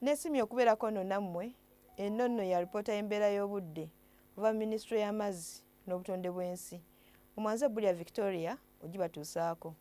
Nesimye okubeerako nno nammwe. Eno nno ya alipoota y'embeera y'obudde okuva mu minisitule y'amazzi n'obutonde bw'ensi. Omwanze Bulya Victoria ogibatuusaako.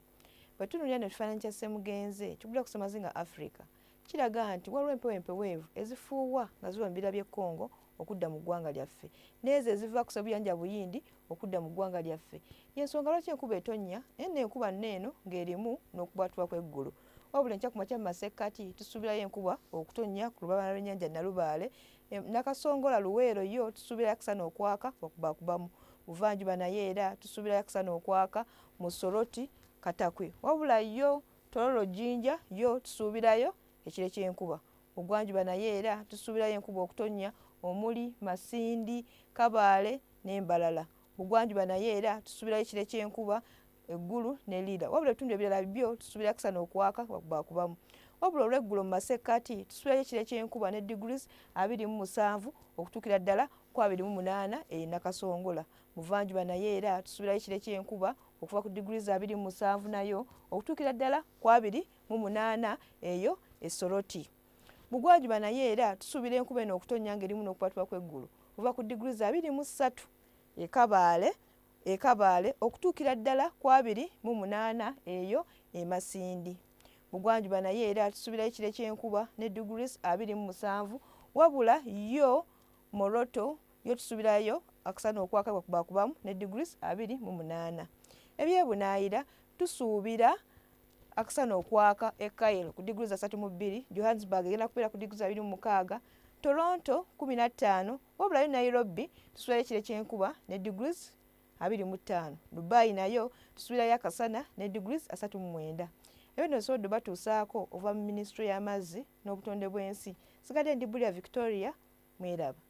Bwe tunuulira nno ekifaananyi kya Ssemugenze ekigulira ku Ssemazinga Africa, kiraga nti waliwo empewo empeweevu ezifuuwa nga ziva mu bibira by'e Congo okudda mu ggwanga lyaffe n'ezo eziva ku Ssebuyanja Buyindi okudda mu ggwanga lyaffe. Y'ensonga lwaki enkuba etonnya, naye nno enkuba nno eno ng'erimu n'okubwatuka kw'eggulu. Wabula enkya ku makya mu masekkati tusuubirayo enkuba okutonnya ku lubalama lw'ennyanja Nalubaale, Nakasongola, Luweero yo tusuubirayo akasana okwaka bakubakubamu. Buvanjuba nayo era tusuubirayo akasana okwaka mu Soroti, Katakwi. Wabula yo Tororo, Jinja yo tusuubirayo ekire ky'enkuba. Bugwanjuba nayo era tusuubirayo enkuba okutonnya omuli Masindi, Kabaale n'e Mbarara. Bugwanjuba nayo era tusuubirayo ekire ky'enkuba eggulu ne Lira. Wabula ebitundu ebirala byo tusuubira akasana okwaka bakubakubamu. Wabula olw'eggulo mu masekkati tusuubirayo ekire ky'enkuba ne degrees 27 okutuukira ddala ku 28 e Nakasongola. Buvanjuba nayo era tusuubirayo ekire ky'enkuba okuva ku degrees 27 nayo okutuukira ddala ku 28 eyo e Soroti. Bugwanjuba nayo era tusuubira enkuba eno okutonnya ng'erimu n'okubwatuka kw'eggulu okuva ku degrees 23 e Kabaale e Kabaale okutuukira ddala ku 28 eyo e Masindi. Bugwanjuba nayo era tusuubirayo ekire ky'enkuba ne degrees 27, wabula yo Moroto yo tusuubirayo akasana okwaka bakubakubamu ne degrees 28. Ebyebunaayira tusuubira akasana okwaka e Cairo ku degrees 32, Johannesburg egenda kubeera ku degrees 26, Toronto 15, wabula yo Nairobi tusuubirayo ekire ky'enkuba ne degrees 25. Dubai nayo tusuubirayo akasana ne degrees 39. Ebyo nno nsobodde obatuusaako okuva mu minisitule y'amazzi n'obutonde bw'ensi. Nsigadde ndi Bulya Victoria, mweraba.